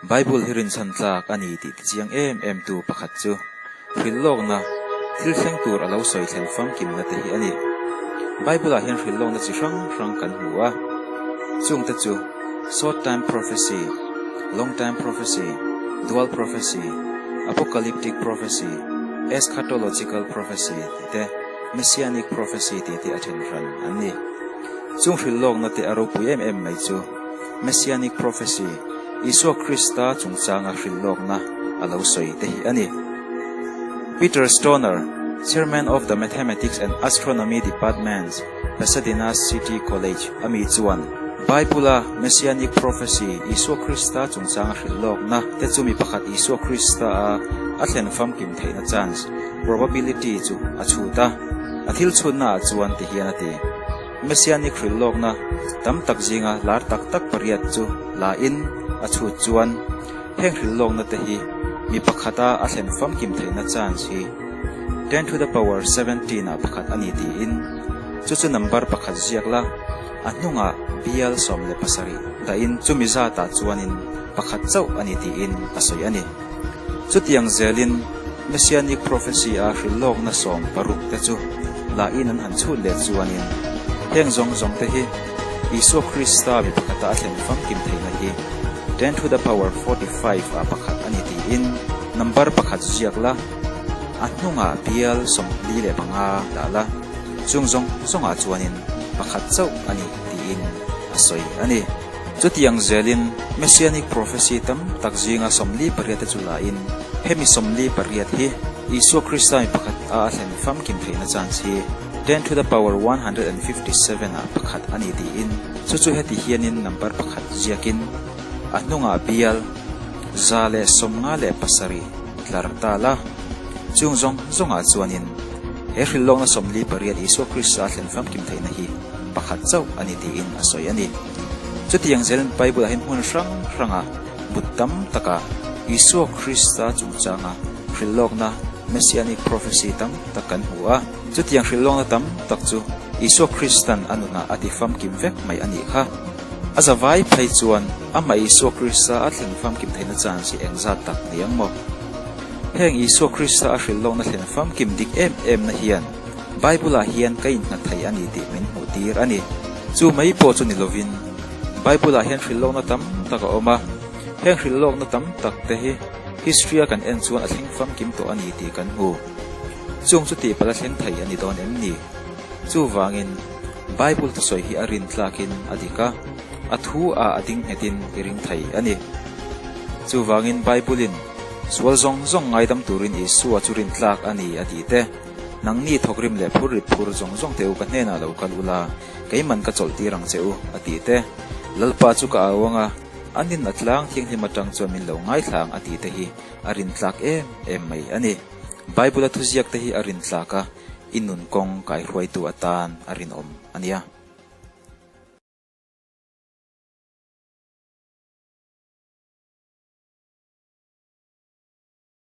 Bible hi rinchhan tlak a ni tih tichiang em em tu pakhat chu hrilhlawkna thil thleng tur a lo sawi thlen famkimna te hi a ni. Bible ah hian hrilhlawkna chi hrang hrang kan hmu a, chungte chu short time prophecy, long time prophecy, dual prophecy, apocalyptic prophecy, eschatological prophecy tih te, messianic prophecy tih te a then hran an ni. Chung hrilhlawkna te a ropui em em mai chu Messianic Prophecy, Isua Krista chungchanga hrilhlawkna a lo sawi te hi a ni. Peter Stoner, Chairman of the Mathematics and Astronomy Departments, Pasadena City College a mi chuan, Bible-a Messianic Prophecy, Isua Krista chungchanga hrilhlawkna te chu mi pakhat Isua Krista-a a thlen famkim theihna chance, probability, chu a chhut a. A thil chhutnaah chuan ti hian a ti. Messianic hrilhlawkna tam tak zinga lar tak tak pariat chu la in a chhut chuan heng hrilhlawkna te hi mi pakhata a thlen famkim theihna chance hi ten to the power 17 ah pakhat a ni tiin chu chu number pakhat ziak la a hnungah bial 17 dahin chumi zatah chuanin pakhat chauh a ni tiin a sawi a ni. Chutiang zelin Messianic Prophecy a hrilhlawkna 16 te chu lahin an han chhut leh chuanin heng zawng zawng te hi Isua Krista mi pakhata a thlen famkim theihna hi ten to the power 45 ah pakhat a ni tiin number pakhat ziak la, a hnungah bial 45 dah la, chung zawng zawngah chuanin pakhat chauh a ni tiin a sawi a ni. Chutiang zelin Messianic Prophecy tam tak zinga 48 te chu lahin hemi 48 hi Isua Krista mi pakhat a a thlen famkim theihna chance hi ten to the power 157 ah pakhat a ni tiin chu chu heti hianin number pakhat ziakin a hnungah bial 157 tlar ta la. Chung zawng zawngah chuanin he hrilhlawkna 48 Isua Krista a thlen famkim theihna hi pakhat chauh a ni tiin a sawi a ni. Chutiang zelin Bible-ah hian hmun hrang hranga but tam taka Isua Krista chungchanga hrilhlawkna, Messianic prophecy, tam tak kan hmu a. Chutiang hrilhlawkna tam tak chu Isua Kristan a nunah a ti famkim vek mai a nih kha. A zavai phei chuan amah Isua Krista a thlen famkim theihna chance hi engzat tak ni ang maw? Heng Isua Krista a hrilhlawkna thlen famkim dik em emna hian Bible-ah hian ka innghat thei a ni tih min hmuh tir a ni. Chu mai pawh chu ni lovin, Bible-ah hian hrilhlawkna tam tak a awm a. Heng hrilhlawkna tam tak te hi history-a kan en chuan a thleng famkim tawh a ni tih kan hmu. Chung chu tihpalh a thleng thei a ni dawn em ni? Chuvangin, Bible thusawi hi a rin tlakin a dik a, a thu ah a ding nghetin i ring thei a ni. Chuvangin Bible-in sual zawng zawng ngaidam turin Isua chu rin tlak a ni a tih te, Nangni thawkrim leh phur rit phur zawng zawng te u ka hnenah lo kal ula, keiman ka chawlh tir ang che u, a tih te. Lalpa chu ka au ang a, an in a tlang thianghlim atang chuan min lo ngaithla ang a tih te hi a rintlak em em mai a ni. Bible-a thuziak te hi a rintlak a, i nun kawng kaihruaitu atan a rinawm a nia.